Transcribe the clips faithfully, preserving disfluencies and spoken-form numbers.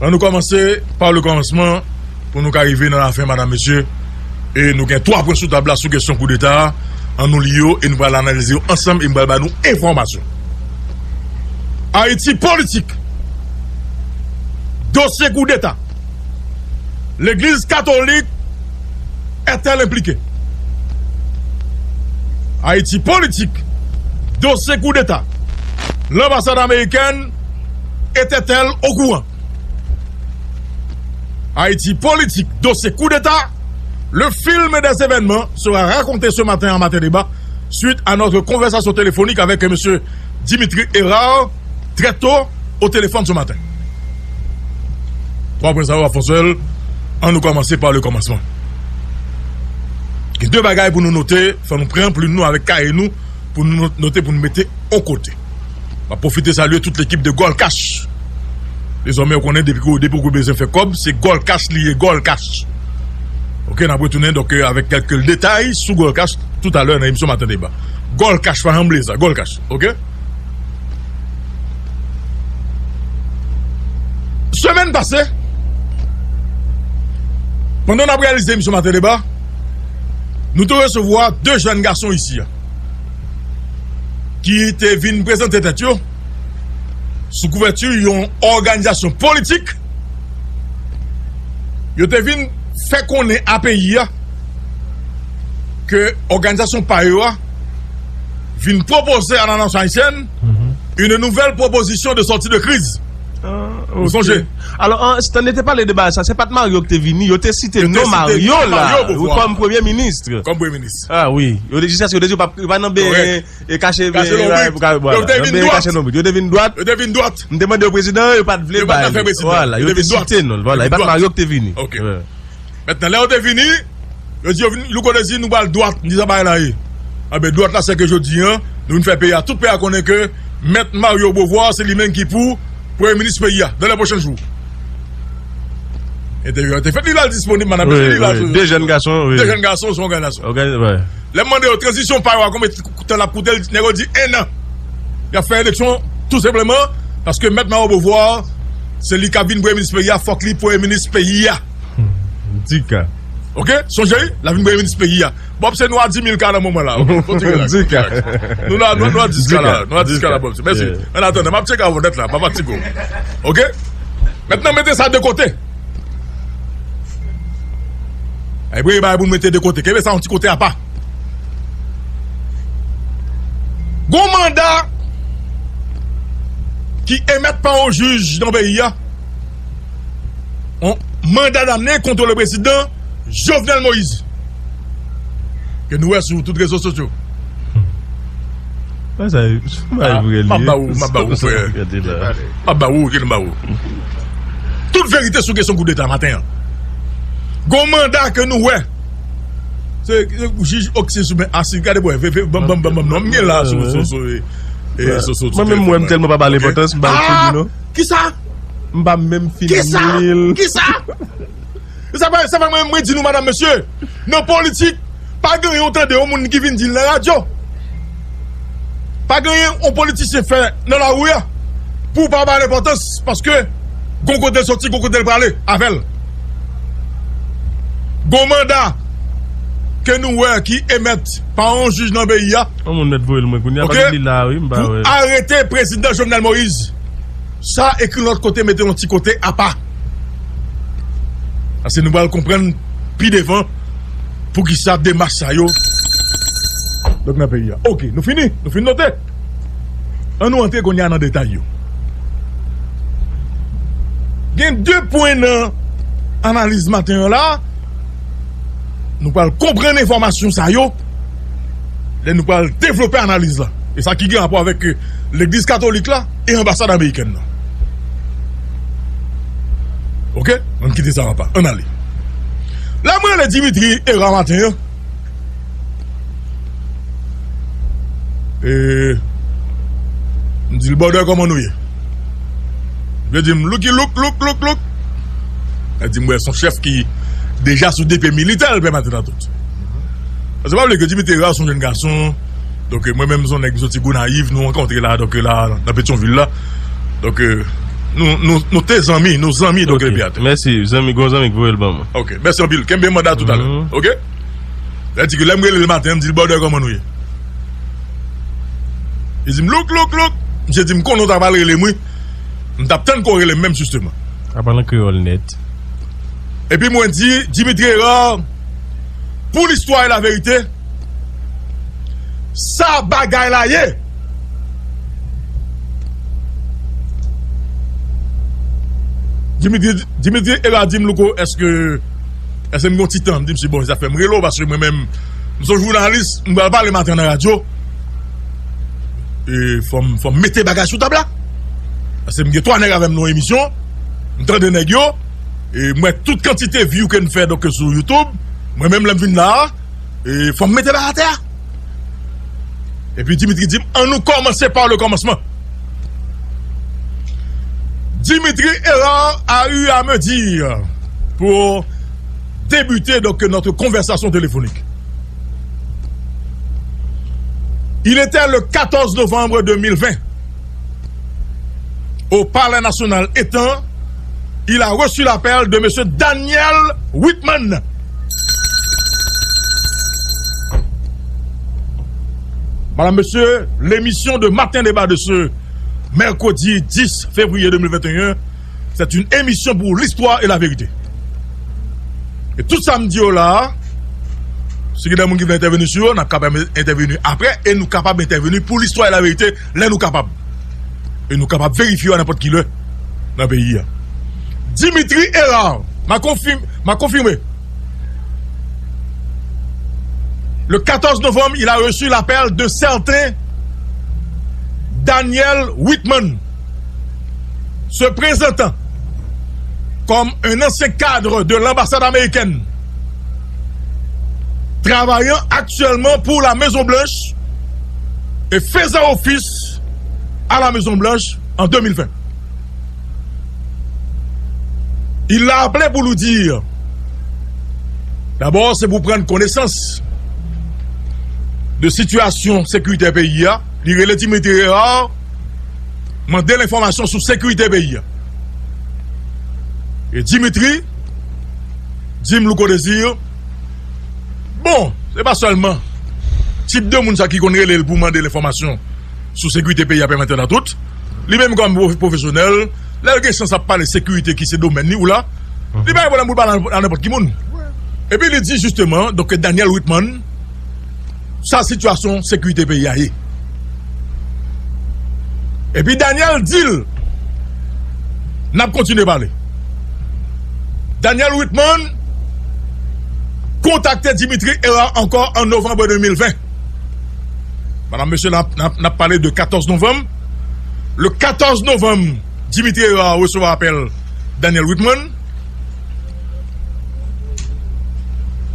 Ann nou kòmanse pa le kòmansman pou nou ka rive nan lafen, madam, mesye. E nou gen twa pwen sou tab la sou kesyon koudeta a. Ann nou li yo e nou pral analize yo ansanm e m pral ba nou enfòmasyon. Ayiti politik. Dosye koudeta. Legliz katolik est-elle impliquée? Ayiti politik. Dosye koudeta. L'ambassade américaine était-elle au courant? Haïti politique, dossier coup d'État, le film des événements sera raconté ce matin en Matin Débat suite à notre conversation téléphonique avec monsieur Dimitri Hérard, très tôt au téléphone ce matin. Twa pwen sa yo, Fonswèl, ann nou kòmanse pa le kòmansman. Gen de bagay pou nou note, fò nou pran plim nou avèk kaye nou pou nou note, pou nou mete yon kote. M ap pwofite salye tout lekip de Goal Cash. Dezòmè, ou konnen, depi ke, depi ke w bezwen fè kòb, se Goal Cash li ye, Goal Cash. Oke, n ap retounen, donk, euh, avèk kèlke detay sou Goal Cash toutalè nan emisyon Maten Deba. Goal Cash, pa janm bliye sa, Goal Cash, oke? Semèn pase, pandan n ap reyalize emisyon Maten Deba, nou te resevwa de jèn gason isi a ki te vin prezante tèt yo sou kouvèti yon òganizasyon politik. Yo te vin fè konnen a peyi a ke òganizasyon pa yo a vin pwopoze a la nasyon ayisyèn une nouvelle proposition de sortie de crise. Ou sonje? Alò, an, si tande te pale de bagay sa, se pa t Mario ki te vini, yo te site non Mario la kòm premye minis. Kòm premye minis. Ah wi, yo te, jiskaske yo te di yo pa, yo pa nan ben e kache, ben, yo te vin dwat. Yo te vin dwat. M te mande yo prezidan, yo pa t vle bay. Vwala, yo te site non l. Vwala, e pa t Mario ki te vini. Mentnan, lè yo te vini, yo di yo vin, Louko te di nou pral dwat, m di sa bagay la ye. Anben, dwat la, se ke jodi a, nou vin fè peyi a, tout peyi a konnen ke Mèt Mario Beauvoir, se li menm ki pou premye minis peyi a, dans les prochains jours. Entèvyou a te fèt, li la, l disponib, madam, mesye, li la. De jèn gason, wi. De jèn gason, se yon gran gason. Lè m mande yo, tranzisyon pa yo a, konbyen tan l ap koute, nèg yo di en an. Y ap fè eleksyon, tou senpleman, paske Mèt Mario Beauvoir, se li k ap vin premye minis peyi a, fòk li premye minis peyi a. Di ka. Oke? Sonje, l ap vin premye minis peyi a. Bob, se nou a di mil ka nan moman la. Oke? Fò ti relaks. Di ka. Nou la, nou, nou a dis ka la. Nou a dis ka la, Bob. Mèsi. An atandan, m ap tcheke avè w nèt la, pa fatige w. Oke? Mentnan, mete sa de kote. Ay, premye bagay pou nou mete de kote. Kenbe sa yon ti kote apa. Gon manda ki emèt pa yon jij nan peyi a. Yon manda damne kont le prezidan Jovenel Moïse. Ke nou wè sou tout rezo sosyo. Sa, sa, sa, m ap ba ou, m ap ba ou, frè. M ap ba ou, ke m ba ou. Tout verite sou kesyon koudeta maten an. Gon manda ke nou wè. Se, se jij Oksye sou men, asi, gade bwè, ve, ve, banm, banm, banm, banm, non, m gen la sou, sou, sou, e, e, sou, sou, sou telefòn mwen. Mwen menm, mwen, m tèlman pa ba l enpòtans, m pa fini, non. Kisa? M pa menm fin li l. Kisa? Kisa? Sa fè, sa fè mwen, mwen di nou, madam, mesye, nan politik, pa genyen w tande yon moun ki vin di l nan radyo. Pa genyen yon politisyen fè nan lari a pou w pa ba l enpòtans, paske gon kote l soti, gon kote l prale avè l. Gon manda ke nou wè ki emèt pa yon jij nan peyi a. Yon moun mèt voye l mwen kounye a, paske li la, wi, m pa wè. Pou arete prezidan Jovenel Moïse. Sa ekri lòt kote, mete yon ti kote apa. Paske nou pral konprann pi devan poukisa demach sa yo donk nan peyi a. Oke, nou fini, nou fin note. Ann nou antre kounye a nan detay yo. Gen de pwen nan analiz maten an la. Nou pral konprann enfòmasyon sa yo lè nou pral devlope analiz la. E sa ki gen rapò avèk, euh, legliz katolik la e anbasad amerikèn nan. Oke? Ann kite sa apa. Ann ale. Lè mwen rele Dimitri Era maten an, e, m di l, "Brother, kòman nou ye?" Li di m, "Louki, louk, louk, louk, louk." Li di m, "Wè, se yon chèf ki deja sou de pye militè, l pèmèt la tout." Paske pa bliye ke Dimitri Era se yon jèn gason. Donk, mwen menm, se yon nèg, m soti Gonayiv, nou rankontre la, donk, la, nan Petyonvil la. Donk, Nou, nou, nou te zanmi, nou zanmi, donk, ok, epi atè. Mèsi, zanmi, gon zanmi ki voye l ban mwen. Ok, mèsi anpil. Kenbe manda toutalè. Mhm. Ok? Lè di ke lè m rele l maten, m di l, "Brother, kòman nou ye?" Li di m, "Louk, louk, louk." Misye di m, "M konnen w ta pral rele m, wi. M t ap tann ke w rele m menm, jisteman." A pale an kreyòl nèt. Epi mwen di, Dimitri Hérard, pour l'histoire et la vérité, sa bagay la ye. Dimitri, Dimitri Hérard di m, "Louko, èske, èske m gen yon ti tan?" M di, "Misye, bon, sa fè m rele w, paske mwen menm, m se yon jounalis, m pral pale maten nan radyo. E fò m, fò m mete bagay sou tab la. Paske m gen twa nèg avè m nan yon emisyon, m tande nèg yo, e m wè tout kantite view ke n fè, donk, sou YouTube. Mwen menm, lè m vin la a, e fò m mete bagay atè a." Epi Dimitri di m, "An nou kòmanse pa le kòmansman." Dimitri Hérard a eu à me dire pour débuter donc notre conversation téléphonique. Il était le quatorze novembre deux mille vingt. Au Palais National étant, il a reçu l'appel de monsieur Daniel Whitman. Madame, Monsieur, l'émission de Matin Débat de ce mercredi dix février deux mille vingt et un, c'est une émission pour l'histoire et la vérité. E tout sa m di yo la a, si gen de moun ki vle entèveni sou yo, n ap kapab entèveni apre, e nou kapab entèveni pour l'histoire et la vérité, lè nou kapab. E nou kapab verifye yo a nenpòt ki lè nan peyi a. Dimitri Hérard, m'a confirm-, m'a confirmé. Le quatorze novembre, il a reçu l'appel d'un certain Daniel Whitman, se présentant comme un ancien cadre de l'ambassade américaine, travaillant actuellement pour la Maison Blanche et faisant office à la Maison Blanche en deux mille vingt. Il l'a appelé pour lui dire, d'abord, c'est pour prendre connaissance de situation sécuritaire peyi a. Li rele Dimitri Hérard, mande l enfòmasyon sou sekirite peyi a. E Dimitri di m, Louko Désir, bon, se pa sèlman tip de moun sa ki konn rele l pou mande l enfòmasyon sou sekirite peyi a, pèmèt nan tout. Li menm kòm pwo-, pwofesyonèl, lè l gen chans ap pale sekirite ki se domèn li ou la, li pa gen pwoblèm pou l pale a, a nenpòt ki moun. Epi li di jisteman, donk, Daniel Whitman, sa sitiyasyon sekirite peyi a ye. Epi Daniel di l, n ap kontinye pale. Daniel Whitman kontakte Dimitri Hérard ankò an novanm de mil ven. Madame, mesye, n ap, n ap, n ap pale de katòz novanm. Le katòz novanm, Dimitri Hérard resevwa apèl Daniel Whitman.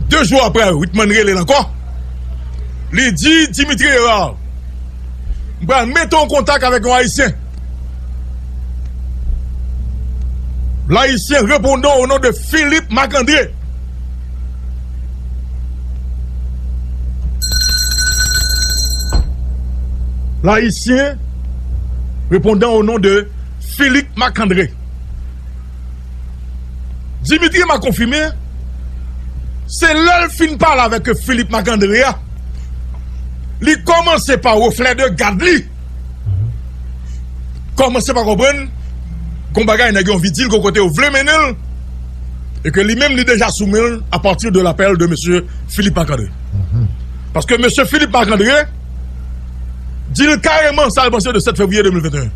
De jou apre, Whitman rele l ankò. Li di Dimitri Hérard, "M pral mete w an kontak avèk yon Ayisyen." L'Haïtien répondant au nom de Philippe Marc-André. L'Haïtien répondant au nom de Philippe Marc-André. Dimitri m'a konfime, se lè l fin pale avèk Philippe Marc-André a, li kòmanse pa reflè de gad li. Kòmanse pa konprann gon bagay nèg yo anvi di l, gon kote yo vle mennen l, e ke li menm li deja sou men l à partir de l'appel de mesye Philippe Marc-André. Paske mesye Philippe Marc-André di l kareman sa l panse de sèt fevriye de mil venteyen.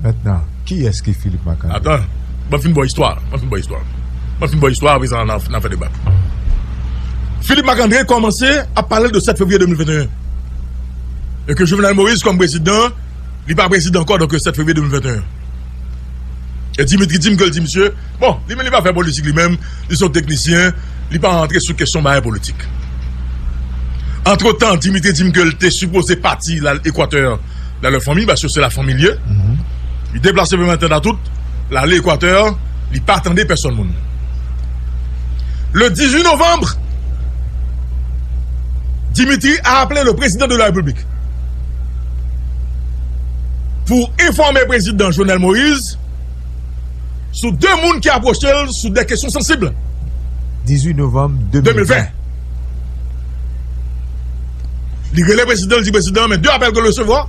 Mentnan, kiyès ki Philippe Marc-André? Atan, ban m fin ba w istwa, ban m fin ba w istwa. Ban m fin ba w istwa, apre sa, n a, n a fè deba. Philippe Marc-André kòmanse ap pale de sèt fevriye de mil venteyen. E ke Jovenel Moïse, kòm prezidan, li pa prezidan ankò, donk, sèt fevriye de mil venteyen. E Dimitri di m ke l di misye, bon, li menm li pa fè politik li menm, li se yon teknisyen, li pa rantre sou kesyon bagay politik. Antretan, Dimitri di m ke l te sipoze pati l al Ekwatè, l al wè fanmi, paske se la fanmi l ye. Li deplase pou mete nan tout, l ale Ekwatè, li pa tande pèsonn moun. Le dix-huit novembre, Dimitri a appelé le président de la République pour informer président Jovenel Moïse sou de moun ki apwoche l sou de kesyon sansib. Dizuit novanm de mil ven. Li rele prezidan, li di prezidan, men de apèl ke l resevwa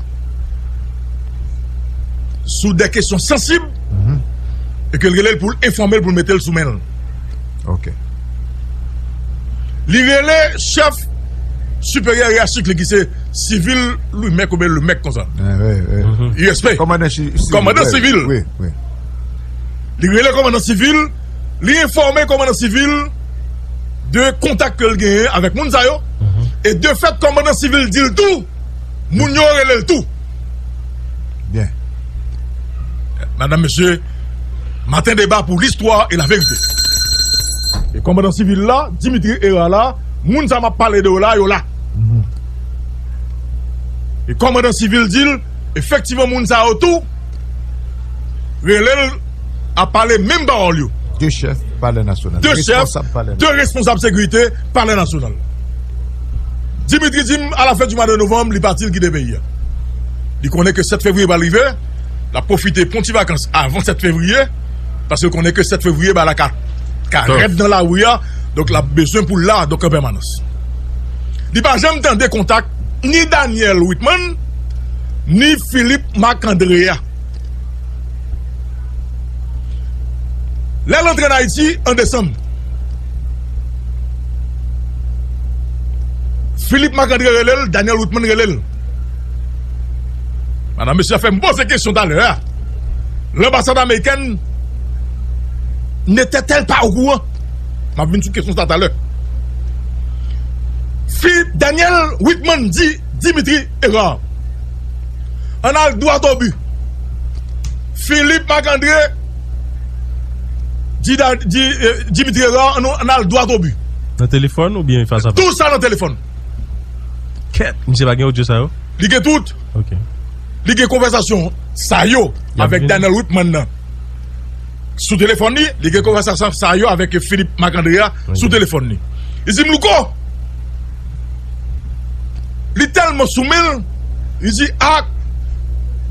sou de kesyon sansib, e ke l rele l pou l enfòme l, pou l mete l sou men l. Li rele chèf siperyè yeraschik li ki se Sivil Louis Mèk oubyen Lemèk konsa. U S P. Kòmandan sivil. Li rele kòmandan sivil, li enfòme kòmandan sivil de kontak ke l genyen avèk moun sa yo. E de fèt, kòmandan sivil di l tou, moun yo rele l tou. Byen. Madam, mesye, maten deba pou listwa e laverite. E kòmandan sivil la, Dimitri Hérard la, moun sa m ap pale de yo la, yo la. E kòmandan sivil di l, efektivman, moun sa yo tou rele l ap pale menm pawòl yo. De chèf palè nasyonal. De chèf, de responsab sekirite palè nasyonal. Dimitri di m, a la fen di mwa de novanm, li pati, l kite peyi a. Li konnen ke sèt fevriye pral rive, l ap pwofite pran ti vakans avan sèt fevriye, paske l konnen ke sèt fevriye bagay la ka, ka rèd nan lari a, donk l ap bezwen pou l la, donk an pèmanans. Li pa janm tande kontak ni Daniel Whitman, ni Philippe Marc-André a. Lè l antre an Ayiti an desanm, Philippe Marc-André rele l, Daniel Whitman rele l. Madam, mesye, fè m poze kesyon talè a. L'ambassade américaine n'était-elle pas au courant? M ap vin sou kesyon sa talè. Philippe, Daniel Whitman di Dimitri Hérard, ann al dwat o bi. Philippe Marc-André di, di, eh, Dimitri Hérard, ann, ann al dwat o bi. Nan telefòn oubyen fas a fas? Tout sa nan telefòn. Kèt, misye pa gen odyo sa yo? Li gen tout. Ok. Li gen konvèsasyon sa yo avèk Daniel Whitman nan sou telefòn li, li gen konvèsasyon sa yo avèk Philippe Marc-André a sou telefòn li. Li di m, Louko, li tèlman sou men l, li di, a,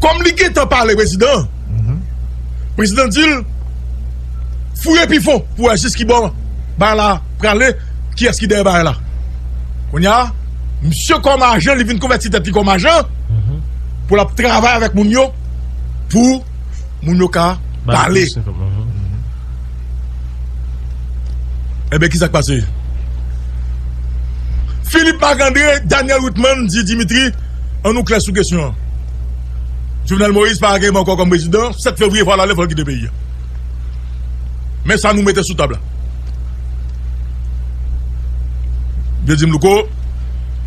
kòm li gentan pale prezidan an, prezidan di l, fouye pi fon pou wè jis ki bò bagay la prale, kiyès ki dèyè bagay la. Kounye a, misye kòm ajan, li vin konvèti tèt li kòm ajan pou l ap travay avèk moun yo, pou moun yo ka pale. Enben, ki sa k pase? Philippe Marc-André, Daniel Whitman di Dimitri, ann nou klè sou kesyon an. Jovenel Moïse pa ka kenbe ankò kòm prezidan, sèt fevriye fò l ale, fò l kite peyi a. Men sa nou mete sou tab la. Yo di m, Louko,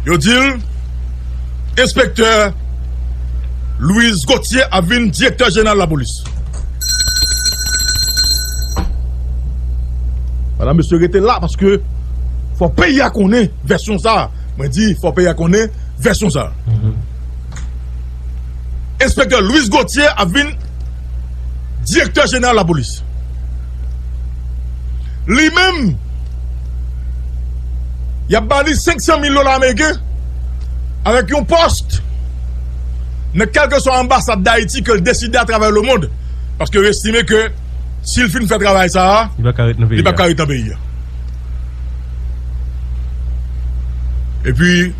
yo di l, enspektè Louis Gauthier ap vin direktè jeneral lapolis. Madam, mesye, rete la paske fò peyi a konnen vèsyon sa. Mwen di, fò peyi a konnen vèsyon sa. Enspektè Louis Gauthier ap vin direktè jeneral lapolis. Li menm, y ap ba li senk san mil dola ameriken avèk yon pòs nan kèlkeswa anbasad Dayiti ke l deside atravè lemonn, paske yo estime ke si l fin fè travay sa a, li p ap ka ret nan peyi a. Epi,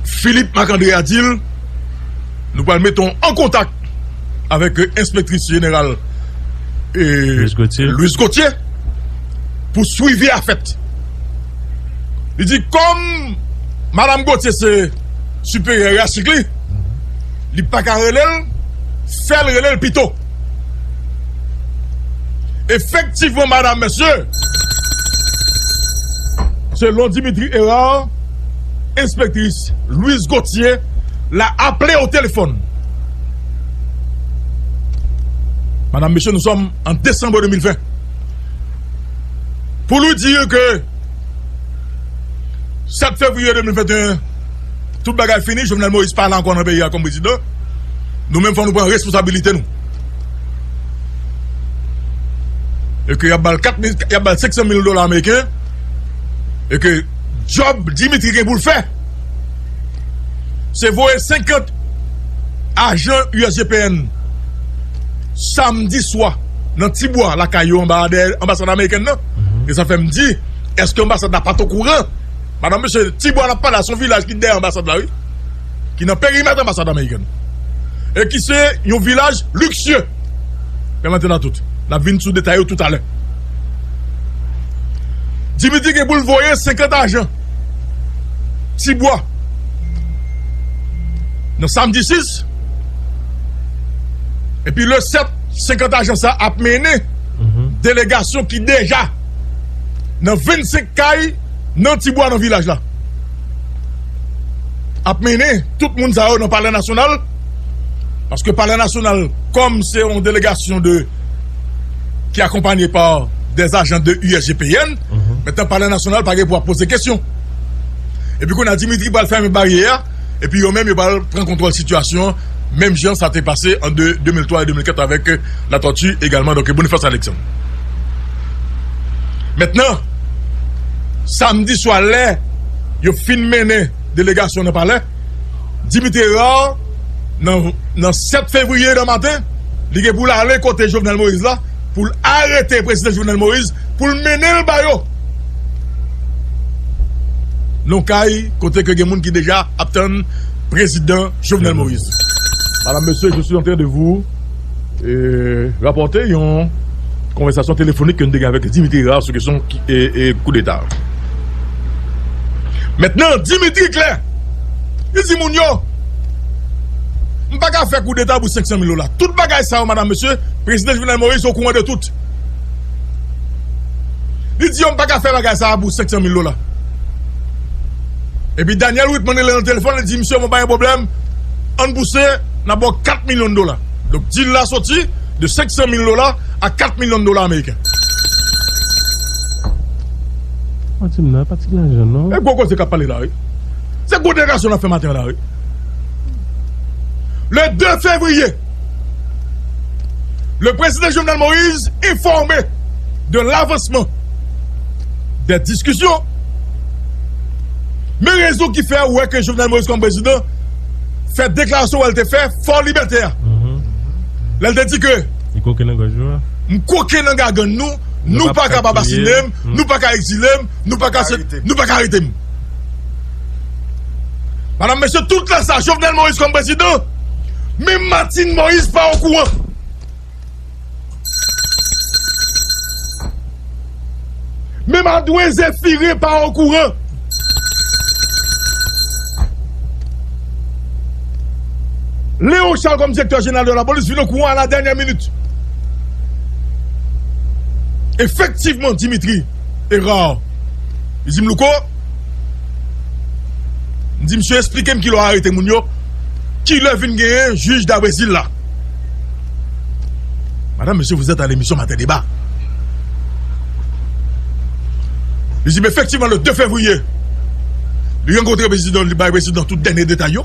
Philippe Marc-André a di l, nou pral mete w an kontak avèk, euh, enspektris jeneral, euh, Louis Gauthier. Louis Gauthier, pou swivi a fèt. Li di, kòm Madam Gauthier se siperyè yeraschik li, li pa ka rele l, fè l rele l pito. Efektivman, madam, mesye, selon Dimitri Hérard, enspektris Louise Gauthier la aple o telefòn. Madam, mesye, nous sommes en décembre deux mille vingt. Pou nou di ke sèt fevriye de mil venteyen, tout bagay fini, Jovenel Moïse pa la ankò nan peyi a kòm prezidan. Nou menm, fò nou pran responsabilite nou. E ke y ap ba l kat mil, y ap ba l senk san mil dola ameriken. E ke djòb Dimitri gen pou l fè, se voye senkant ajan U S G P N samdi swa nan Tibwa, lakay yo anba dèyè anbasad amerikèn nan. E sa fè m di, èske anbasad la pa t okouran? Madanm, mesye, Tibwa n ap pale a, se yon vilaj ki dèyè anbasad la, wi. Ki nan perimèt anbasad amerikèn. E ki se yon vilaj liksye. Pèmèt n a tout. N ap vin sou detay yo toutalè. Dimitri gen pou l voye senkant ajan Tibwa nan samdi sis. Epi le sèt, senkant ajan sa ap mennen delegasyon ki deja nan vennsenk kay nan Tibwa, nan vilaj la. Ap mennen tout moun sa yo nan Palè Nasyonal. Paske Palè Nasyonal, kòm se yon delegasyon de, ki akonpanye pa des agents de U S G P N, mentnan Palè Nasyonal pa gen pou ap poze kesyon. Epi kounye a, Dimitri pral fèmen baryè a, epi yo menm yo pral pran kontwòl sitiyasyon an, menm jan sa te pase an de, de mil twa e de mil kat avèk, euh, Latortue egalman, donk Boniface Alexandre. Mentnan, samdi swa, lè yo fin mennen delegasyon nan palè, Dimitri Hérard, nan, nan sèt fevriye nan maten, li gen pou l ale kote Jovenel Moïse la, pou l arete prezidan Jovenel Moïse, pou l mennen l ba yo. Nan kay kote ke gen moun ki deja ap tann prezidan Jovenel Moïse. Madame, Monsieur, je suis en train de vous, euh, rapporter yon konvèsasyon telefonik ke nou te gen avèk Dimitri Hérard sou kesyon ki, e, e, koudeta. Mentnan, Dimitri klè. Li di moun yo, "M pa ka fè koudeta pou senk san mil dola." Tout bagay sa yo, madam, mesye, prezidan Jovenel Moïse okouran de tout. Li di yo, "M pa ka fè bagay sa a pou senk san mil dola." Epi Daniel Whitman rele nan telefòn, li di, "Misye, mwen pa gen pwoblèm. Ann pouse, n a ba w kat milyon dola." Donk, deal la soti de senk san mil dola a kat milyon dola ameriken. Mwen di m nan, pa ti lajan, non. E gwo koze k ap pale la, wi. Se gwo deklarasyon n ap fè maten an la, wi. Le deux février, le président Jovenel Moïse informé de l'avancement des discussions. Men rezon ki fè ou wè ke Jovenel Moïse kòm prezidan fè deklarasyon wè l te fè Fò Libète a. Lè l te di ke li koke nan gòj yo a. "M koke nan gagann nou, nou pa ka pa asasinen m, nou pa ka egzile m, nou pa ka, nou pa ka arete m." Madam, mesye, tout lè sa, Jovenel Moïse kòm prezidan, menm Martine Moïse pa okouran. Menm Adrien Zéphirin pa okouran. Léon Charles kòm direktè jeneral de lapolis vin okouran a la dènyè minit. Efektivman, Dimitri Hérard, li di m, "Louko," m di, "Misye, eksplike m kilè w arete moun yo, kilè vin genyen jij Dabrezil la?" Madam, mesye, vous êtes à l'émission Maten Deba. Li di m, efektivman, le deux février, li rankontre prezidan, li bay prezidan tout dènye detay yo.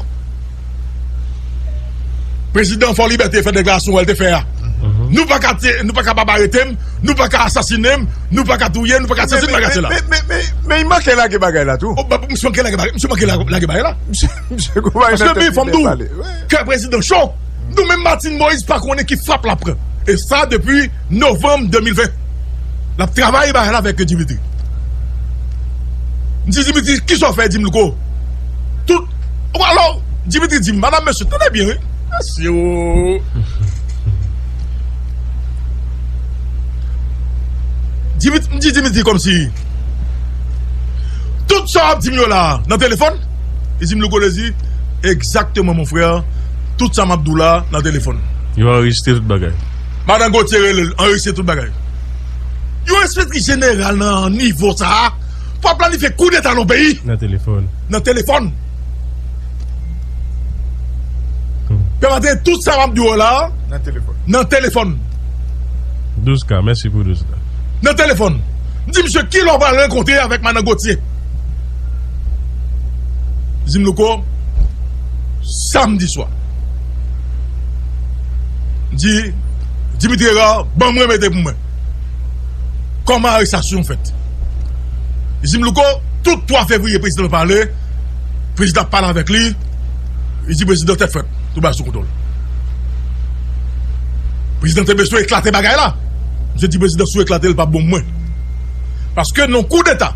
Prezidan Fò Libète fè deklarasyon wè l te fè a. "Nou pa ka te, nou pa ka pa arete m, nou pa ka asasinen m, nou pa ka touye m, nou pa ka sezi m, nou pa ka sela." Men, men, men, men, men, men, li manke lage bagay la tou. Oh, ba, misye manke lage bagay, misye manke la-, lage bagay la. Misye, misye gon bagay nan tèt li te pale. Kè prezidan cho. Nou menm Martine Moïse pa konnen ki frap l ap pran. E sa depi novanm de mil ven. L ap travay bagay la avèk Dimitri. M di Dimitri, "Kisa w fè?" Di m, "Louko, tout." Alò, Dimitri di m, "Madam, mesye, tande byen, wi." Mesye, o. Dimitri, m di Dimitri kòmsi, "Tout sa w ap di m yo la nan telefòn?" Li di m, "Louko Désir, egzakteman, mon frè, tout sa m ap di w la nan telefòn." Yo anrejistre tout bagay. Madan Gauthier rele l, anrejistre tout bagay. Yon enspektris jeneral nan nivo sa a pou ap planifye koudeta nan peyi. Nan telefòn. Nan telefòn. Hmm. Pèmèt tout sa m ap di w la. Nan telefòn. Nan telefòn. Douz ka, mèsi pou douz ka. Nan telefòn. M di misye, "Kilè w pral rankontre avèk madan Gauthier?" Li di m, "Louko, samdi swa." M di, "Dimitri Hérard, ban m remete pou mwen. Kòman arestasyon fèt?" Li di m, "Louko, tout twa fevriye prezidan pale, prezidan pale avèk li, li di prezidan tèt frèt, tout bagay sou kontwòl." Prezidan te bezwen eklate bagay la. Misye di prezidan sou eklate l p ap bon mwen. Paske nan koudeta,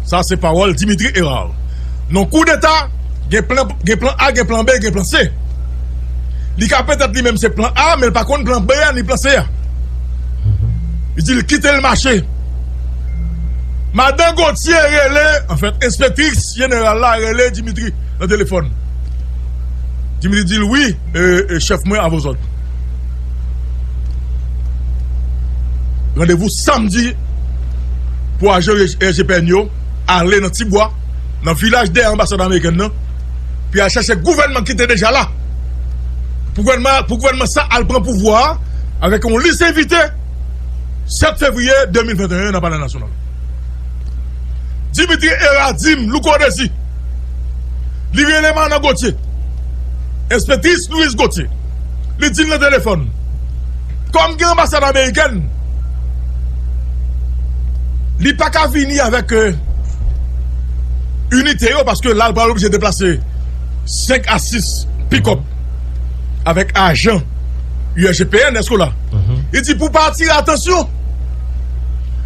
sa se pawòl Dimitri Hérard. Nan koudeta, gen plan, gen plan A, gen plan B, gen plan C. Li ka petèt li menm se plan A, men l pa konn plan B a ni plan C a. Li di l kite l mache. Madan Gauthier rele, anfèt, enspektris jeneral la rele Dimitri nan telefòn. Dimitri di l wi, e, e, chèf mwen avè w sòt. Randevou samdi pou ajan R G P N yo ale nan Tibwa, nan vilaj dèyè anbasad amerikèn nan, pou y al chèche gouvènman ki te deja la. Pou gouvènman, pou gouvènman sa al pran pouvwa a avèk yon lis envite sèt fevriye de mil venteyen nan Palè Nasyonal. Dimitri Hérard di m, Louko Désir, li rele Madan Gauthier, enspektris Louise Gauthier. Li di l nan telefòn, kòm gen anbasad amerikèn, li pa ka vini avèk, euh, inite yo, paske la, l pral oblije deplase senk a sis pikòp avèk ajan U S G P N, èske w la? Li di, pou pa atire atansyon,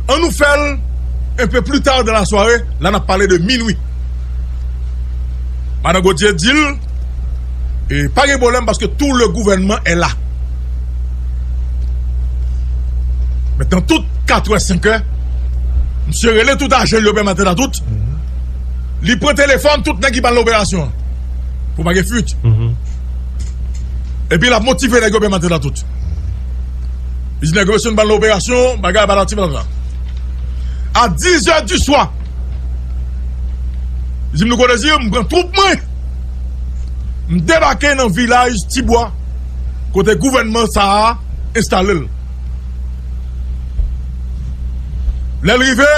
ann nou fè l un peu plus tard dans la soirée, la n ap pale de minwi. Madan Gauthier di l, e, pa gen pwoblèm paske tout le gouvernement est là. Mentnan, tout katrè, senkè, misye rele tout ajan yo pèmèt a tout. Li pran telefòn tout nèg ki pral nan operasyon an. Pou pa gen fuit. Epi l ap motive nèg yo pèmèt a tout. Li di nèg yo mesye nou pral nan operasyon, bagay patati patata. A dizè di swa, li di m Louko Désir, m pran twoup mwen, m debake nan vilaj Tibwa, kote gouvènman sa a enstale l. Lè l rive,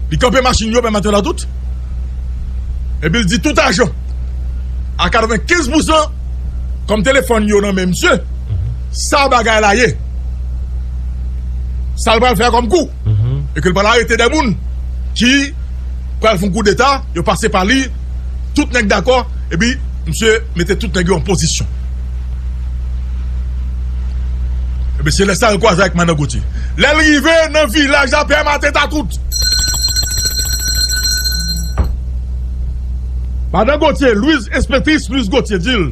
li kanpe machin yo, pèmèt a tout. Epi l di tout ajan, a katrevenkenz pousan, kòm telefòn yo nan men misye, sa bagay la ye. Sa l pral fè kòm kou. E ke l pral arete de moun ki pral fè yon koudeta, yo pase pa li, tout nèg dakò, epi misye mete tout nèg yo an pozisyon. Epi se lè sa l kwaze ak Madan Gauthier. Lè l rive nan vilaj la, pè maten ta tout. Madan Gauthier, Louise, enspektris Louise Gauthier di l,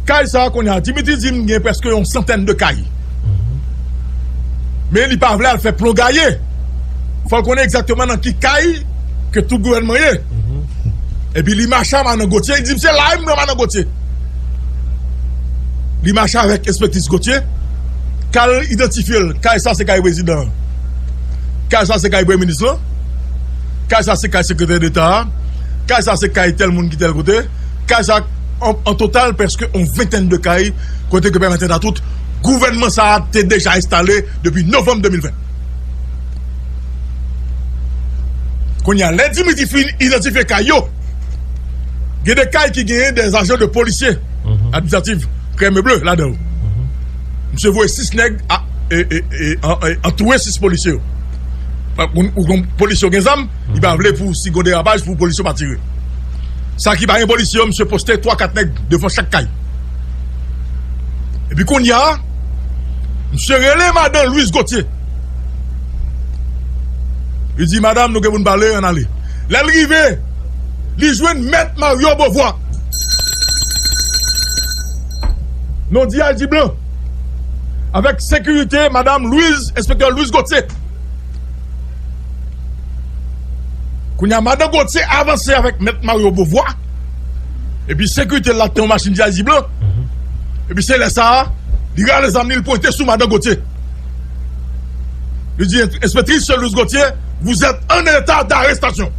kay sa a kounye a, Dimitri di m gen prèske yon santèn de kay. Men li pa vle al fè plon gaye. Fò l konnen egzakteman nan ki kay ke tout gouvènman ye. Epi li mache a Madan Gauthier, li di m se la m pran Madan Gauthier. Li mache avèk enspektris Gauthier, k al idantifye l. Kay sa se kay prezidan an. Kay sa se kay premye minis lan. Kay sa se kay sekretè deta a. Kay sa se kay tèl moun ki tèl kote. Kay sa, an, an total, prèske yon ventèn de kay, kote ke pèmèt a tout, gouvènman sa a te deja enstale depi novanm de mil ven. Kounye a, lè Dimitri fin idantifye kay yo, gen de kay ki genyen de ajan de polisye administratif, krèm e ble ladan yo. Misye voye sis nèg a, e, e, e, an, e, antoure sis polisye yo. Ou, ou, ou, polisye yo gen zam, li pa vle pou si gon derapaj pou polisye yo pa tire. Sa ki pa gen polisye yo, misye poste twa kat nèg devan chak kay. Epi kounye a, misye rele madan Louise Gauthier. Li di, madanm, nou gen pou n pale, ann ale. Lè l rive, li jwenn mèt Mario Beauvoir. Non D I G Blanc. Avèk sekirite, madanm Louise, enspektè Louise Gauthier. Kounye a, madan Gauthier avanse avèk mèt Mario Beauvoir. Epi sekirite l la te yon machin D I G Blanc. Epi se lè sa a, li rale zam li, li pwente sou madan Gauthier. Li di, enspektris Louise Gauthier, vous êtes en état d'arrestation.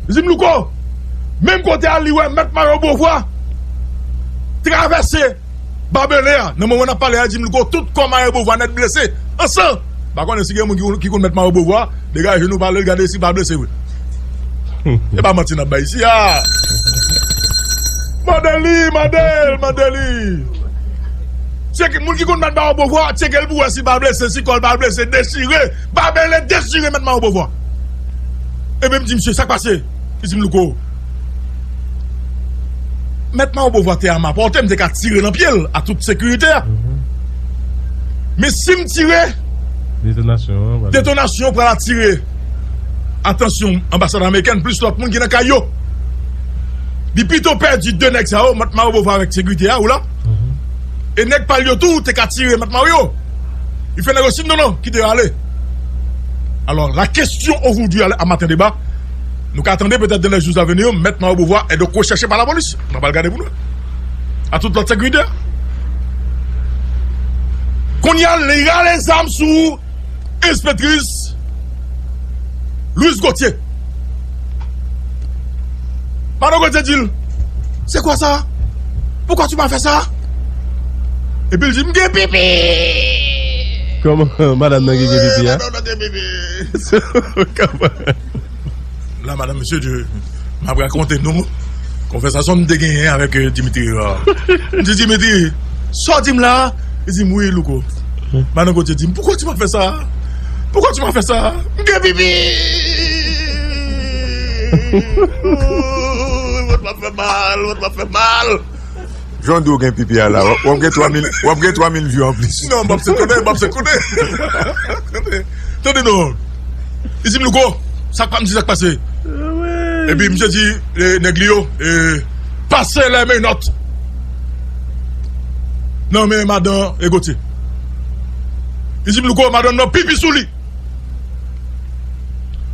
Li di m, Louko, menm kote a, li wè mèt Mario Beauvoir travèse Babele a, nan moman n ap pale a, di m, Louko, tout kò Mario Beauvoir nèt blese, an san. M pa konnen si gen moun ki, ki konn mèt Mario Beauvoir, degaje nou pale l, gade si l pa blese vre. E pa manti n ap bay isi a. Mande li, mande l, mande li. Tcheke, moun ki konn mèt Mario Beauvoir, tcheke l pou wè si l pa blese, si kò l pa blese, dechire. Babele dechire mèt Mario Beauvoir. Ebyen, m di, misye, sa k pase? Li di m, Louko, mèt Mario Beauvoir te a ma pòte, m te ka tire nan pye l, a tout sekirite a. Men si m tire, detonasyon an pral atire atansyon anbasad amerikèn plis lòt moun ki nan kay yo. Li pito pèdi de nèg sa yo, Marthe Marie Beauvoir avèk sekirite a, ou la. E nèg pa l yo tou te ka tire Marthe Marie yo. Li fè nèg yo siy non, non, kite yo ale. Alors, la question aujourd'hui à, à Matin Débat, nou ka tande petèt dans les jours à venir, Marthe Marie Beauvoir est donc recherchée par la police. Nou pral gade pou nou. A tout lòt sekirite. Kounye a, li rale zam sou enspektris Louise Gauthier. Madan Gauthier di l, "C'est quoi ça? Pourquoi tu m'as fait ça?" Epi l di, "M gen pipi!" Kòman madanm nan gen, gen pipi a? Madanm nan gen pipi. Kòman? La, madanm, mesye, m ap rakonte nou konvèsasyon m te genyen avèk, euh, Dimitri Hérard. M di, "Dimitri, sa w di m la?" Li di m, "Wi, Louko." Madan Gauthier di m, "Pourquoi tu m'as fait ça? Pourquoi tu m'as fait ça? M gen pipi! Vant m ap fè mal, vant m ap fè mal." Jan w di w gen pipi a la, w ap, w ap gen twa mil, w ap gen twa mil view anplis. Non, m ap se konnen, m ap se konnen. Tande, tande non. Li di m, "Louko, sa k pa m di sa k pase?" Epi misye di, eh, nèg li yo, eh, "Passez les menottes nan men madan, eh, Gauthier." Li di m, "Louko, madanm nan pipi sou li."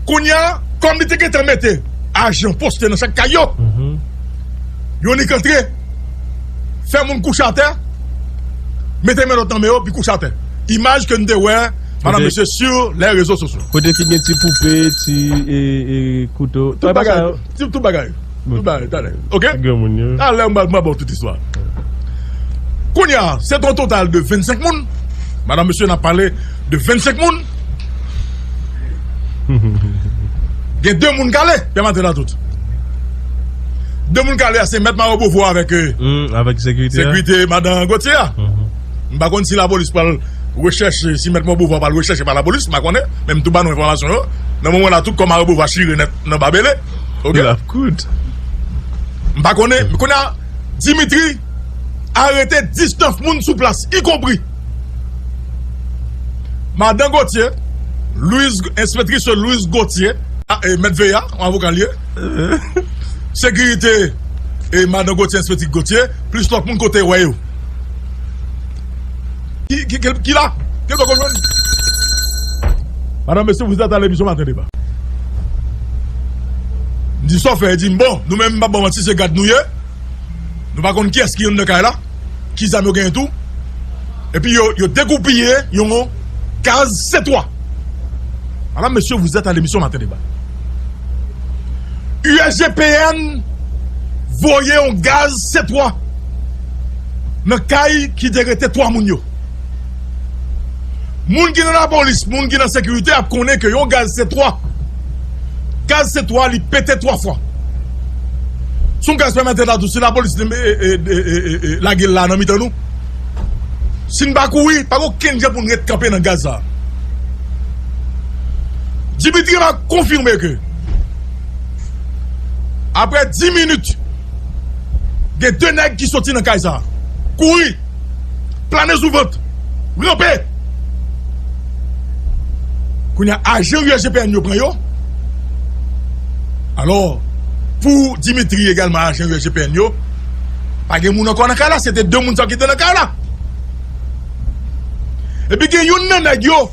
Kounye a, kòm li te gentan mete ajan poste nan chak kay yo, youn li k antre, fè moun kouche atè, mete menòt nan men yo, pi kouche atè. Imaj ke n te wè, madan, mesye, sur les réseaux sociaux. Kote ki gen ti poupe, ti, e, e, kouto. Tout bagay, tout, tout bagay. Tout bagay, talè. Ok? Granmoun yo. Talè, m a, m a ba w tout istwa. Kounye a, se yon total de vennsenk moun. Madan, mesye, n ap pale de vennsenk moun. Gen de moun k ale, pèmèt la tout. De moun k ale a, se Mèt Mario Beauvoir avèk, euh, hmm, avèk sekirite a, sekirite madan Gauthier a. M pa konn si lapolis pral rechèche, si Mèt Mario Beauvoir pral rechèche pa lapolis, m pa konnen, men m tou ba nou enfòmasyon yo. Nan moman la, tout kò Mario Beauvoir chire nèt nan babele. Ok? L ap kout. M pa konnen, men kounye a, Dimitri arete diznèf moun sou plas, ikonpri madan Gauthier, Louise, enspektris Louise Gauthier, a, e, mèt V A, yon avoka l ye. Sekirite, e, madan Gauthier, enspektris Gauthier, plis lòt moun kote wè yo. Ki, ki, ki, ki la? Ki lòt jwenn? Madan, mesye, vous êtes à l'émission Matin Débat. M di sa w fè, di m, bon, nou menm, m pa ba w manti, se gad nou ye. Nou pa konn kiyès ki anndan kay la, ki zam yo genyen tou. Epi yo, yo degoupye yon gaz C trois. Madame, monsieur, vous êtes à l'émission Matin Débat. U S G P N voye yon gaz C trois nan kay ki te rete twa moun yo. Moun ki nan lapolis, moun ki nan sekirite ap konnen ke yon gaz C trois, gaz C trois li pete twa fwa. Se yon gaz pèmèt la tou, si lapolis, e, e, lage l la nan mitan nou, si n pa kouri, pa gen okenn jan pou n ret kanpe nan gaz sa a. Dimitri va konfime ke, apre dis minit, gen de nèg ki soti nan kay sa a. Kouri! Plane sou vant! Ranpe! Kounye a, ajan U S G P N yo pran yo. Alò, pou Dimitri egalman, ajan U S G P N yo, pa gen moun ankò nan kay la, se te de moun sa ki te nan kay la. Epi gen youn nan nèg yo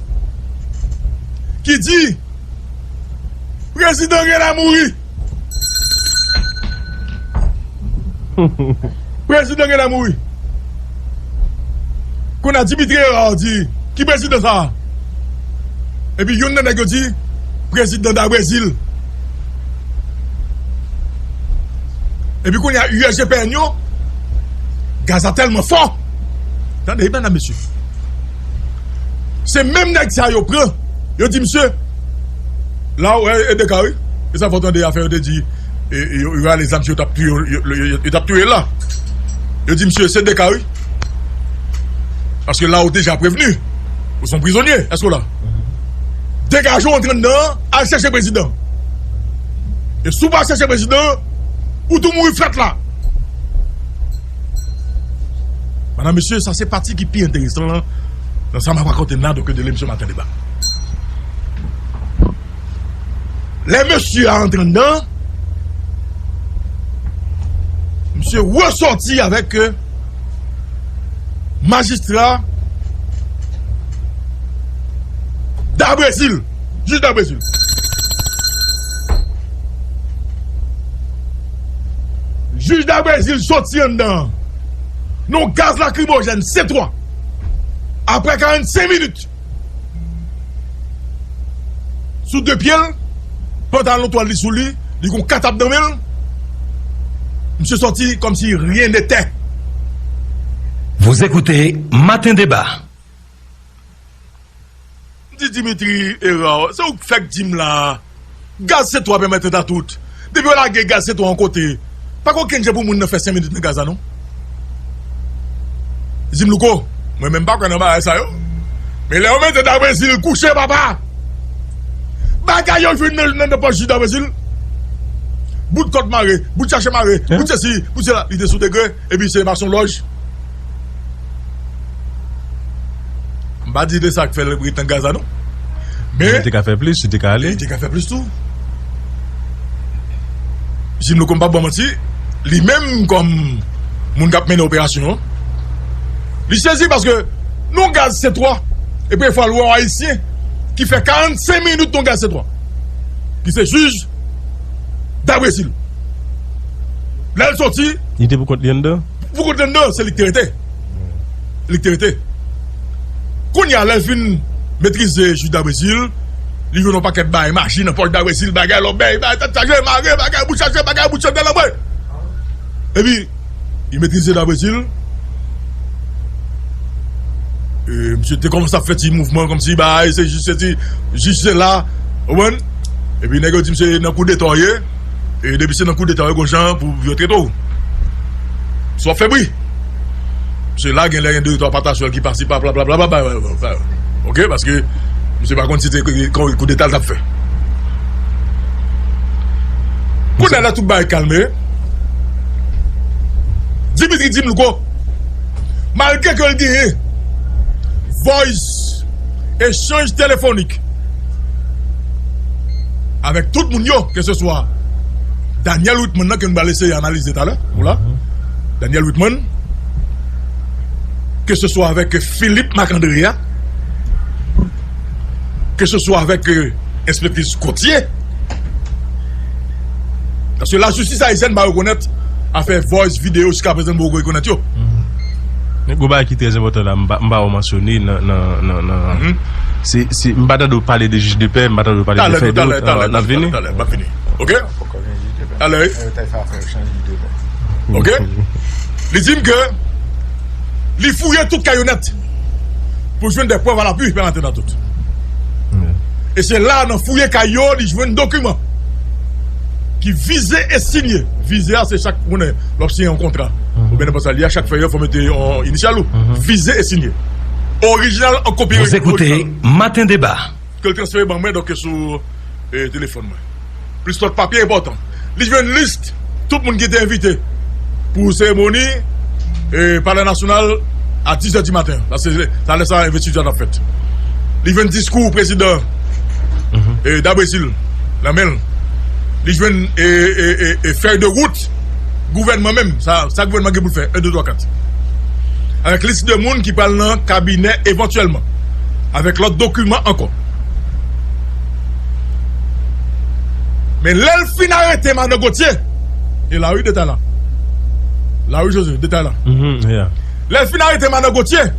ki di, "Prezidan genlè mouri." Prezidan genlè mouri. Kounye a Dimitri Hérard di, "Ki prezidan sa a?" Epi youn nan nèg yo di, "Prezidan da Brezil." Epi kounye a U S G P N yo, gaz la tèlman fò. Tande, medam, mesye. Se menm nèg sa yo pran, yo di, "Misye, la w wè, e de ka, wi." E sa fò tande afè yo te di, e, e, yo, yo rale zam, yo t ap touye, yo, yo, yo, yo t ap touye l la. Yo di, "Misye, se de ka, wi." Paske la ou deja prevni. Ou se yon prizonye. Èske w la? Degaje w antre anndan an, al chèche prezidan. E si w pa chèche prezidan, ou tou mouri frèt la. Medam, mesye, sa se pati ki pi enteresan lan. Nan sa m ap rakonte n nan, donk, de lemisyon Maten Deba. Lè mesye a antre anndan, misye resòti avèk, euh, majistra Dabrezil, jij Dabrezil. Jij Dabrezil sòti anndan nan yon gaz lakrimojèn C twa. Aprè karannsenk minit, sou de pye l, pantalon twal li sou li, li gon katab nan men l. Misye sòti kòmsi rien n'était. Vous écoutez Matin Débat. M di Dimitri Hérard, se ou k fèk di m la, gaz C twa pèmèt tèt a tout. Depi yo lage gaz C twa yon kote, pa gen okenn jan pou moun nan fè senk minit nan gaz la, non. Li di m, Louko, mwen menm m pa kwè nan bagay sa yo. Men lè yo mete Dabrezil kouche, papa, bagay yo jwenn nan, nan, nan pòch jij Dabrezil. Bout kòd mare, bout chache mare, bout sesi, bout sela. Li te sou degre, epi se mason lòj. M pa di de sa k fè l ret nan gaz la, non. Men li te ka fè plis, li te ka ale. Li te ka fè plis tou. Jim Louko, m p ap ba w manti, li menm kòm moun k ap mennen operasyon an, li sezi paske nan yon gaz C twa, e premye fwa l wè yon Ayisyen ki fè karannsenk minit nan yon gaz C twa, ki se jij Dabrezil. Lè l sòti, li te pou kont li anndan? Pou kont li anndan, se li k te rete. Li k te rete. Kounye a, lè l fin metrize jij Dabrezil, li jwenn yon pakèt bagay maji nan pòch Dabrezil, bagay lòbèy, bagay tèt chaje, mare, bagay bout chaje, bagay bout chaje, nan mwen. Epi, li metrize Dabrezil. E, misye te kòmanse ap fè ti mouvman kòmsi, bay, se jis, se ti, jis se la, ou konprann? Epi nèg yo di misye nan koudeta w ye. E depi se nan koudeta w ye, gon jan pou yo trete w. Si w ap fè bri. Misye la, gen lè gen de twa pataswèl ki pase pa, bla, bla, bla, bla, bla, bla, bla. Oke, paske misye pa konn si se koudeta l t ap fè. Kounye a la, tout bagay kalme. Dimitri di m, Louko, malgre ke l genyen voice, echanj telefonik avèk tout moun yo, keseswa Daniel Whitman nan ke nou pral eseye analize talè, ou la, Daniel Whitman, keseswa avèk Philippe Marc-André a, keseswa avèk, euh, enspektris Gauthier. Paske lajistis ayisyèn pa rekonèt afè voice, videyo, jiskaprezan, nou poko rekonèt yo. Men gon bagay ki trè enpòtan la, m pa, m pa wè w mansyone nan, nan, nan, nan, se, se, m pa tande w pale de jij de pè, m pa tande w pale de fèy de wout, n ap vini. Talè, talè, talè, talè, m ap vini. Oke? Talè, wi. Oke? Li di m ke li fouye tout kay yo nèt pou jwenn de prèv a lapui, pèmèt nan tout. E se la, nan fouye kay yo, li jwenn dokiman ki vize e sinye. Vize a, se chak, ou konnen, lè w ap siyen yon kontra, oubyen nenpòt sa l ye a, chak fèy yo, fò w mete yon inisyal ou. Vize e sinye. Orijinal an kopi. Vous écoutez Matin Débat. Ke l transfere ban mwen, donk, sou, eh, telefòn mwen. Plis lòt papye enpòtan. Li jwenn lis tout moun ki te envite pou seremoni, eh, Palè Nasyonal a dis è di maten. Paske se talè sa envestiti a t ap fèt. Li jwenn diskou prezidan, eh, Dabrezil nan men l. Li jwenn, eh, eh, eh, eh, fèy de wout gouvènman menm. Sa, sa gouvènman gen pou l fè. En, de, twa, kat. Avèk lis de moun ki pral nan kabinè evantyèlman. Avèk lòt dokiman ankò. Men lè l fin arete Madan Gauthier, e la wi detay la. La wi, Jose, detay la. Lè l fin arete Madan Gauthier,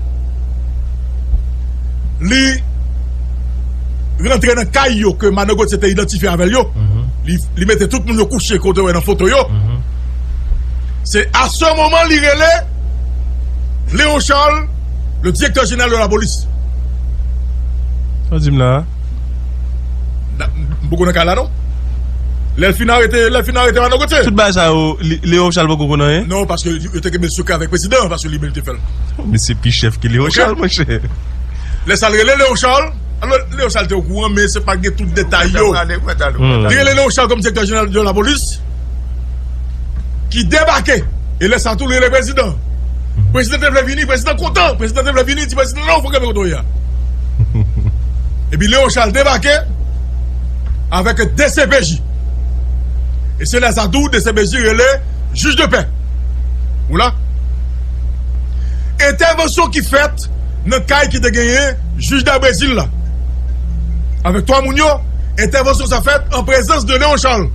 li rantre nan kay yo ke Madan Gauthier te idantifye avè l yo. Li, li mete tout moun yo kouche kote w wè nan foto yo. Se a se moman li rele Léon Charles, le directeur général de la police. Sa w di m la a? M poko nan kay la, non. Lè l fin arete, lè l fin arete Madan Gauthier. Tout bagay sa yo, Léon Charles poko konn anyen? Non, paske yo te kenbe l sekrè avèk prezidan an, paske li menm te fè l. Men se pi chèf ke Léon Charles, monchè. Lè sa l rele Léon Charles, alò, Léon Charles te okouran, men se pa gen tout detay yo. Li rele Léon Charles kòm direktè jeneral de la polis, ki debake. E lè sa tou, li rele prezidan. Prezidan te vle vini, prezidan kontan. Prezidan te vle vini, di prezidan, non, fò kenbe kote w ye a. Epi Léon Charles debake avèk D C P J. E se lè sa tou D C P J rele jij de pè. Ou la? Entèvansyon ki fèt nan kay ki te genyen jij da Brezil la. Avèk twa moun yo, entèvansyon sa fèt an prezans de Léon Charles.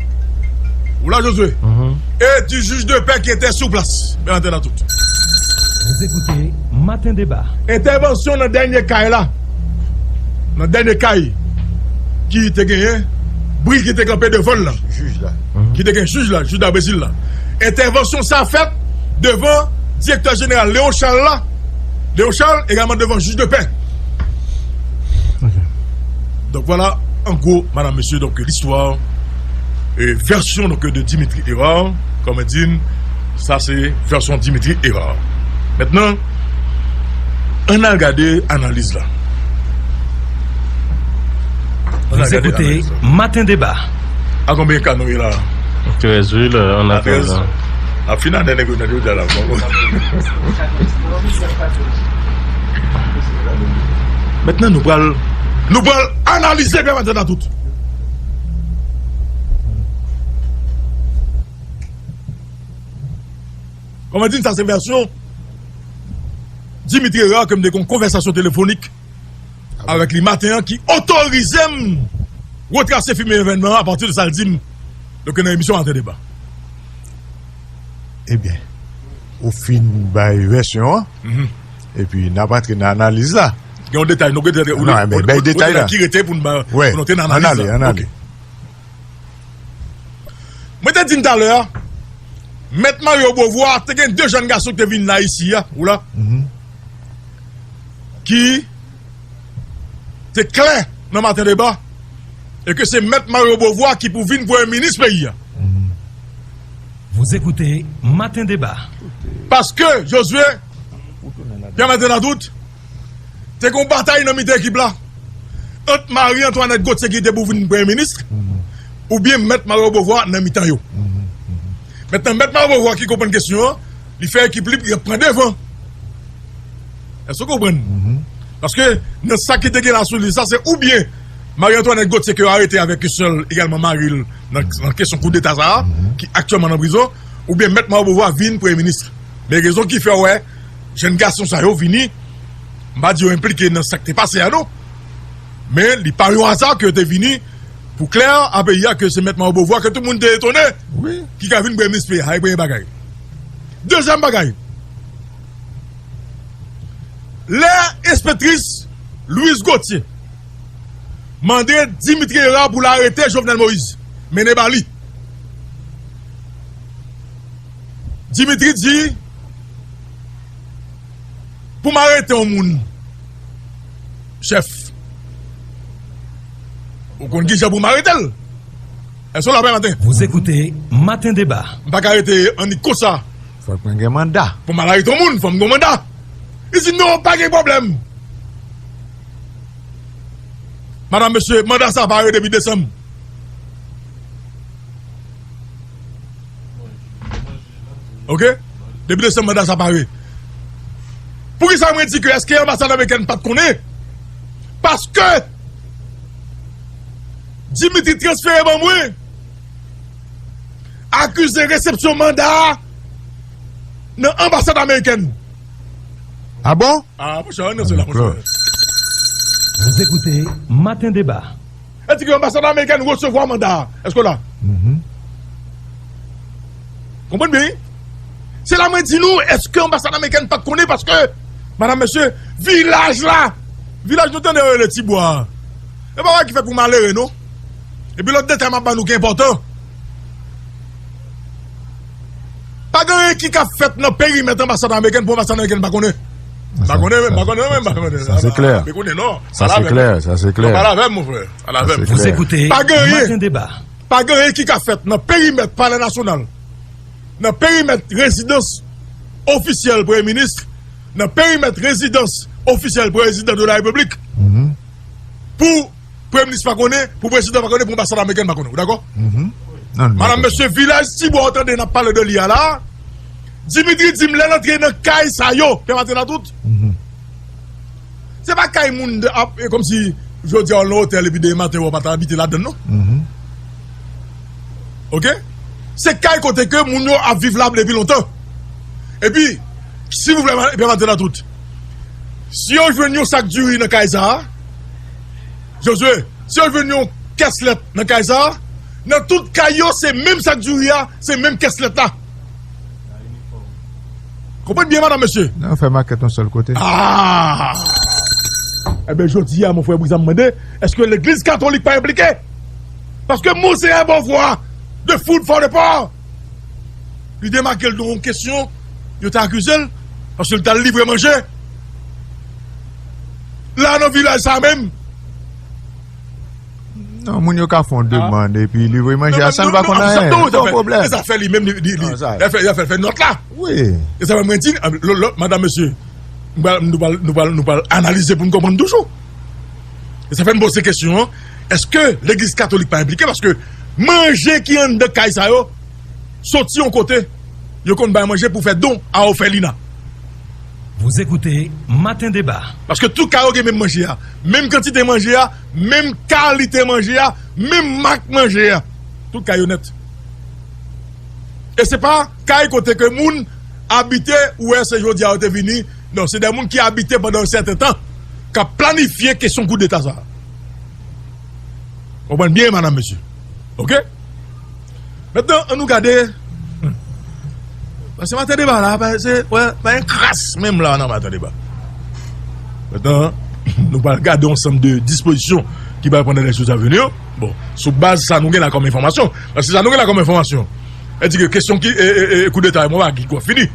Ou la, Josué? Mhm. Et du juge de paix qui était sur place. Bèl antèn a tout. Vous écoutez Matin Débat. Entèvansyon nan dènye kay la. Nan dènye kay ki te genyen, bri ki te kanpe devan l la. Jij la. Ki te gen jij la, jij da Brezil la. Entèvansyon sa fèt devan direktè jeneral Léon Charles la. Léon Charles, egalman devan jij de pè. Ok. Donc voilà, en gros, madame, monsieur, donc l'histoire, euh, version donc de Dimitri Hérard, comme on dit, ça c'est version Dimitri Hérard. Maintenant, ann al gade analiz la. Ann al gade analiz la. Vous écoutez Matin Débat. A konbyen ka nou ye la? Trèz, wi, la, an atandan. N ap fin ane nèg yo, nèg yo di a la. Mentnan, nou pral, nou pral analize byen maten nan tout. Kòman di, sa se vèsyon Dimitri Hérard ke m te gen yon konvèsasyon telefonik avèk li maten an ki otorize m retrase fimen evènman an apati de sa l di m. Donk, nan emisyon Maten Deba. Ebyen, ou fin bay vèsyon an, epi n ap antre nan analiz la. Gen yon detay, nou gen detay, ou, non, men ou, bay ou, detay la ki rete pou n ba, pou n antre nan analiz la. Ann ale, ann ale. Ok. Mwen te di n talè a, Mèt Mario Beauvoir te gen de jèn gason ki te vin la isi a, ou la, ki te klè nan Maten Deba, e ke se Mèt Mario Beauvoir ki pou vin premye minis peyi a. Vous écoutez Matin Débat. Paske, Josué, Pierre Martin Ladoute, te gen yon batay nan mitan ekip la, ant Marie Antoinette Gauthier ki te pou vin premye minis, oubyen Mèt Mario Beauvoir nan mitan yo. Mentnan, Mèt Mario Beauvoir ki konprann kesyon an, li fè ekip li pran devan. Èske w konprann? Paske nan sa ki te gen la sou li sa, se oubyen Marie Antoinette Gauthier ke yo arete avèk sè l, egalman mari l, nan, nan kesyon koudeta sa a, ki aktyèlman nan prizon, oubyen Mèt Mario Beauvoir vin premye minis. Men rezon ki fè w wè jèn gason sa yo vini, m pa di yo enplike nan sa k te pase a non. Men li pa yon aza ke yo te vini pou klè a peyi a ke se Mèt Mario Beauvoir ke tout moun te etone ki ka vin premye minis peyi a. Sa se premye bagay. Dezyèm bagay, lè enspektris Louise Gauthier mande Dimitri Hérard pou l arete Jovenel Moïse, mennen ba li. Dimitri di, pou m arete yon moun, chèf, ou konn ki jan pou m arete l. Èske w la, Pè Maten? Vous écoutez Matin Débat. M pa ka arete annik konsa. Fòk mwen gen manda. Pou m al arete yon moun, fò m gen manda. Li di, non, pa gen pwoblèm. Madam, mesye, manda sa pare depi desanm. Ok? Depi desanm, manda sa pare. Poukisa mwen di ke èske anbasad amerikèn pa t konnen? Paske Dimitri transfere ban mwen akize resepsyon manda a nan anbasad amerikèn. Ah bon? Ah, monchè, ann rantre la, monchè. Vous écoutez Matin Débat. E di ke anbasad amerikèn resevwa manda a. Èske w la? Konprann byen, wi. Se la mwen di nou, èske anbasad amerikèn pa t konnen? Paske, madam, mesye, vilaj la, vilaj nou tande yo rele Tibwa a, e pa bagay ki fèt pou malere, non. Epi lòt detay m ap ba nou ki enpòtan. Pa gen anyen ki ka fèt nan perimèt anbasad amerikèn pou anbasad amerikèn pa konnen. M pa konnen, m pa konnen, m pa konnen. Sa se klè. M pa konnen, non. Sa se klè, sa se klè. Pale avè m, mon frè. Pale avè m. Vous écoutez Matin Débat. Pa gen anyen. Pa gen anyen ki ka fèt nan perimèt Palè Nasyonal, nan perimèt rezidans ofisyèl Premye Minis, nan perimèt rezidans ofisyèl Prezidan de la Repiblik, pou Premye Minis pa konnen, pou Prezidan pa konnen, pou anbasad amerikèn pa konnen. Ou dakò? Madam, mesye, vilaj Tibwa w tande n ap pale de li a la, Dimitri di m lè l antre nan kay sa yo, Pè Maten Latout. Se pa kay moun de- ap e kòmsi jodi a w nan otèl epi demen maten w ap abite ladan l non. Oke? Se kay kote ke moun yo ap viv la depi lontan. Epi, silvouplè, Pè Maten Latout, si yo jwenn yon sak diri nan kay sa a, Jozye, si yo jwenn yon kès lèt nan kay sa a, nan tout kay yo, se menm sak diri a, se menm kès lèt la. Konprann byen, madanm, mesye. Nan fè makèt yon sèl kote. Ah! Ebyen, jodi a, mon frè Brizan, m mande, èske legliz katolik pa enplike? Paske Monseyè Beauvoir, de Food for the Poor, li demake l de yon kesyon, yo te akize l, paske l t al livre manje. La, nan vilaj sa menm, Non, moun yo ka fè yon demann epi livre manje a san l pa konn anyen. Sa yon pwoblèm. E sa fè li menm, li, li, li, sa fè, sa fè, fè nòt la. Wi. E sa fè mwen di, lòt, lòt, madanm, mesye, nou pral, nou pral, nou pral, nou pral analize pou n konprann toujou. E sa fè n poze kesyon an, èske legliz katolik pa enplike? Paske manje ki anndan kay sa yo, soti yon kote, yo konn bay manje pou fè don a òfelina. Vous écoutez Matin Débat. Paske tout kay yo gen menm manje a, menm kantite manje a, menm kalite manje a, menm mak manje a. Tout kay yo nèt. E se pa kay kote ke moun abite, ou wè se jodi a yo te vini. Non, se de moun ki abite pandan yon sèten tan, k ap planifye kesyon koudeta sa a. Konprann byen, madanm, mesye. Oke? Mentnan, ann nou gade. Paske Maten Deba la, pa, se, wè, pa gen kras menm la nan Maten Deba. Mentnan, nou pral gade yon ansanm de dispozisyon ki pral pran nan lè jou a vini yo. Bon, sou baz sa nou gen la kòm enfòmasyon. Paske sa nou gen la kòm enfòmasyon, e di ke kesyon ki, e, e, e, koudeta, mwen pa ki kwa fini.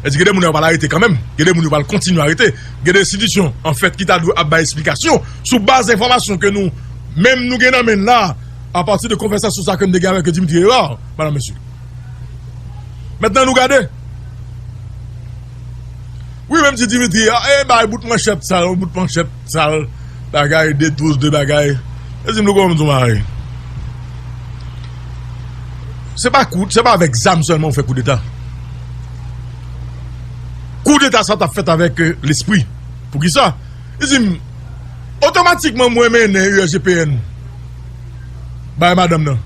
E di gen de moun yo pral arete kanmenm. Gen de moun yo pral kontinye arete. Gen de enstitisyon, anfèt, ki ta dwe ap bay esplikasyon sou baz enfòmasyon ke nou menm nou gen nan men n la, apati de konvèsasyon sa ke m te gen avèk Dimitri Hérard, madanm, mesye. Mentnan, nou gade. Wi, menm si Dimitri, a, e bay bout manchèt sal, bout manchèt sal, bagay, de douz, de bagay. E di m, Louko, m di w bagay. Se pa kou, se pa avèk zam sèlman ou fè koudeta. Koudeta sa t ap fèt avèk, euh, lespri. Poukisa? Li di m, otomatikman mwen mennen U S G P N bay madanm nan.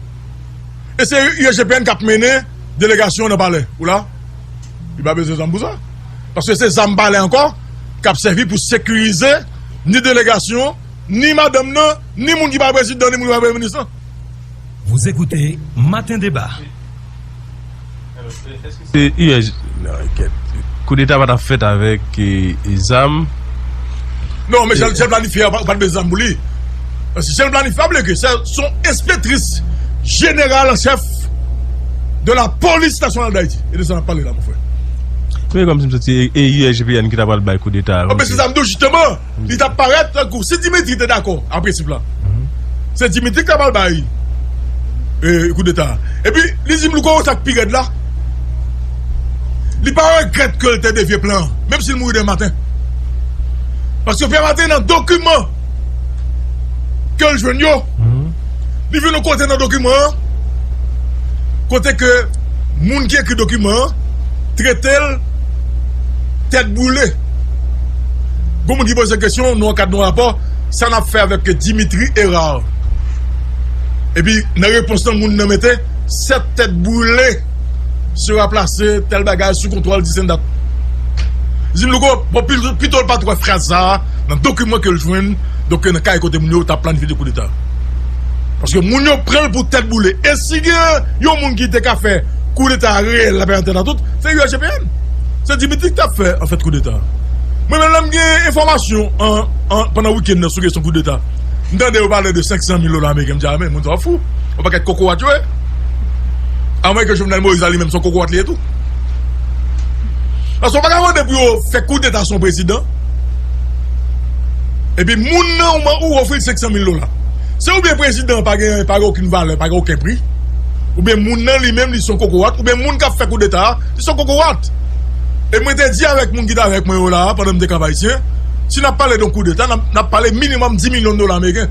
E se U S G P N k ap mennen delegasyon an nan palè. Ou la? Li pa bezwen zam pou sa. Paske se zam palè ankò k ap sèvi pou sekirize ni delegasyon, ni madanm nan, ni moun ki pa prezidan, ni moun ki pa premye minis lan. Vous écoutez Matin Débat. Se U S G, non, kèt. Koudeta pa t ap fèt avèk, e, e, zam. Non, men jan l planifye a, pa, pa t bezwen zam pou li. Paske jan l planifye a, vle ke se, se yon enspektris jeneral an chèf de la polis nasyonal d Ayiti. E de sa n ap pale la, mon frè. Men kòmsi m santi e, e U S G P N ki ta pral bay koudeta a. Anben, se sa m di w, jisteman. Li t ap parèt tankou si Dimitri te dakò a prensip la. Se Dimitri ki t ap al bay, e, koudeta a. Epi, li di m, Louko, sa k pi rèd la, li pa regrèt ke l te devye plan an, menm si l mouri demen maten. Paske Pè Maten nan dokiman ke l jwenn yo, li vin yon kote nan dokiman an, kote ke moun ki ekri dokiman an trete l tèt boule. Gon moun ki poze kesyon nan kad yon rapò, sa n ap fè avèk Dimitri Hérard? Epi nan repons lan, moun nan mete, cette tête brûlée sera placée, tèl bagay, sou kontwòl di sèn dat. Di m, Louko, bon, pito l pa t wè fraz sa a nan dokiman ke l jwenn, donk nan kay kote moun yo t ap planifye koudeta. Paske moun yo pran l pou tèt boule. E si gen yon moun ki te ka fè koudeta reyèl la, Pè Maten Latout, se U S G P N. Se Dimitri ki t ap fè, anfèt, koudeta. Mwen menm, lè m gen enfòmasyon an, an, pandan wikenn nan sou kesyon koudeta, m tande yo pale de senk san mil dola ameriken, m di, a men, moun sa yo fou. Yon pakèt kokorat yo ye. Amwenke Jovenel Moïse la, li menm, se yon kokorat li ye tou. Paske w pa ka mande pou yo fè koudeta sou yon prezidan, epi moun nan ou, ou ofri l senk san mil dola. Se oubyen prezidan an pa gen, pa gen okenn valè, pa gen okenn pri, oubyen moun nan li menm, li se yon kokorat, oubyen moun k ap fè koudeta a, li se yon kokorat. E mwen te di avèk moun ki t avèk mwen yo la a, pandan m te Kap Ayisyen, si n ap pale de yon koudeta, n ap, n ap pale minimòm dis milyon dola ameriken.